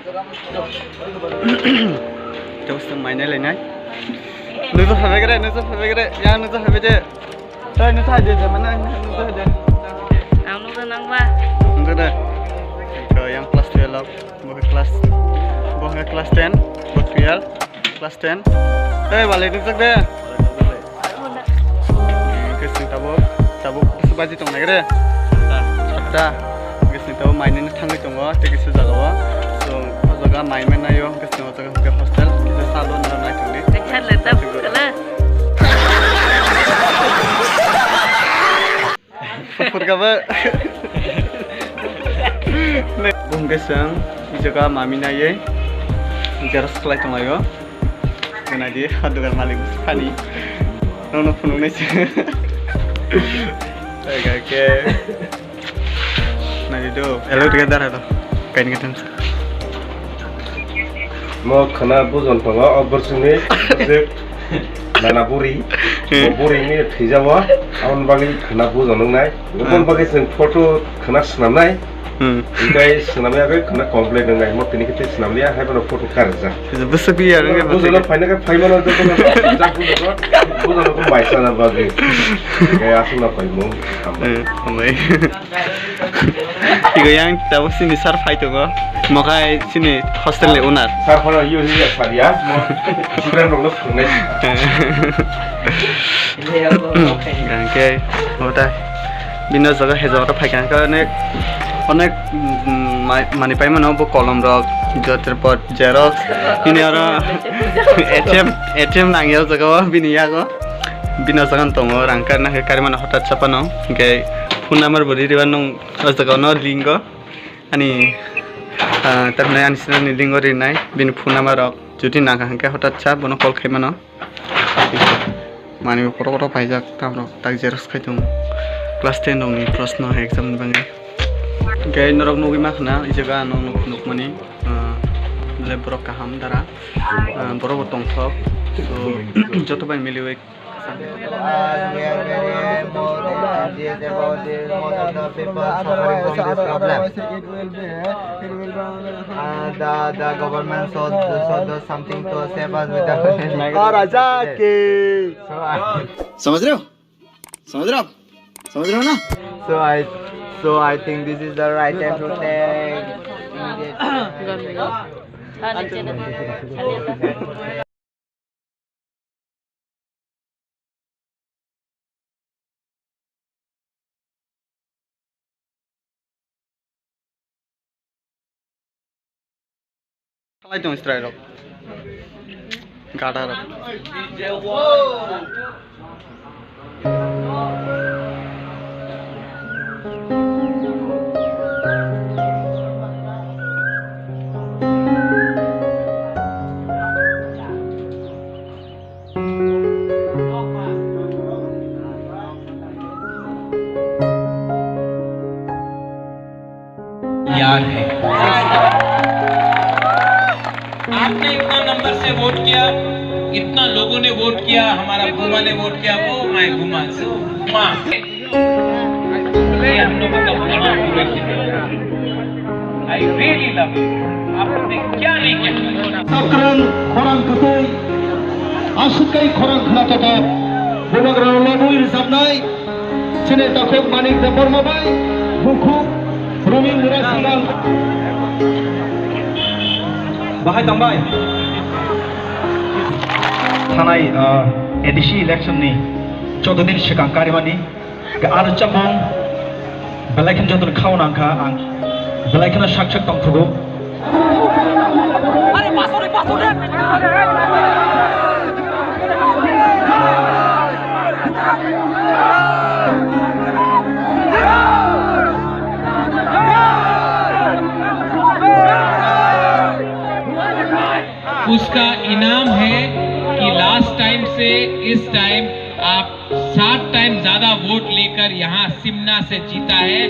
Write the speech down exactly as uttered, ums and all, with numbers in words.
Tei bwswk mainai lainai. Nukjak phaibai kre, nukjak phaibai kre, yang nukjak phaibai de. Tei nukjak hai de, je mana nukjak hai de. Ang nukjak nang ba? Nukjak de. Yang class twelve, bo class, bo class ten, bo twelve, class ten. Tei bali nukjak de. Hwnkhe chwng tabuk, tabuk bwswk baji tong nai khe re? Satta. Hwnkhe chwng tabuk mainani thangwi tongo tei kisa jagao. Chwng o jaga mai manaio, hwnkhe chwng o jaga hwnkhe hostel kisa salo nang nai tongdi. Kisa le tabuk kala. Phurkha ba. Hwnkhe chwng o jaga mami naiwi xerox khlai tonglaio. Gana di, dugan malik bwswk funny. Nono phunuknai se. Oke, oke. Nai di do. Hello, together hello. Kaini katan. Mo khana bujon tongo, o bursini, bwswk nana buri. Hmm. Mo buri ni thwijao, aboni bagwi khana bujon wngnai. Aboni bagwi chwng photo khana swnamnai. Hmm. Hingke swnamya khe khwna complete wngnai, mo tini khe tei swnamliya, hai bono photo karjak. Bwswk ya, wngkhe bwswk. Bujolo phaina khe phai mano, jotono jak bujolo, bujolo khe mai sana bagwi. Hingke aswkno phaimung, hambai. Eh, hambai. Igo yang tabuk sini sir phai tongo. Mokhai sini hostel ni owner. Sir phano yo ya sir ya, mo student rokno phungnai. Hingke, otai. Bini o jaga hejok rok phaikha, hwnkhe onek, onek, mm, ma-, manwi paimano bo kolom rok, joto pot xerox, bini aro A T M, A T M nangya o jaga o bini yago, bini o jaga no tongo rang karna khe karimano hothat chapano, hwnkhe phone number bo ririba nung o jaga no lingo ani, ah, tamni ani sinani lingo rinai bini phone number rok jodi nangkha hwnkhe hothat cha bono call khaimano. Manwi kotor kotor paijak, tamrok tak xerox khai tongo. Class ten rokni proshno hai exam ni bagwi. Hwnkhe norok nugwi mankha na, i jaga ang nok nukmani, ah, le borok kaham dara, ah, borok bo tongthok. So, joto bai miliwi. As we are very more than this about this, most of the people suffering from this problem. And the, the government should, should do something to save us with the Raja ki. So, I समझ रहे हो? समझ रहे हो आप? समझ रहे हो ना? So I, so I think this is the right time to take immediate Khalai tong strai rok. Gada rok. यार है। आपने इतना नंबर से वोट किया, इतना लोगों ने वोट किया, हमारा गुमा ने वोट किया, वो माय गुमा, गुमा। ये हम लोगों का गुमा पूरा किया। I really love you। आपने क्या नहीं किया। Sakrang khorang kwtwi, aswk kai khorang khna totok, bubagra rwlabwi rwchapnai. Chini takhuk Manik Debbarma bai, bukhuk Romi Murasingha. Bahai tangbai. Thanai, ah, A D C election ni choudo din swkang karimani, aro chamung belai kheno jotono khao nangkha ang, belai kheno sak sak tongthogo. उसका इनाम है कि last time से इस टाइम आप सात टाइम ज्यादा वोट लेकर यहाँ सिमना से जीता है।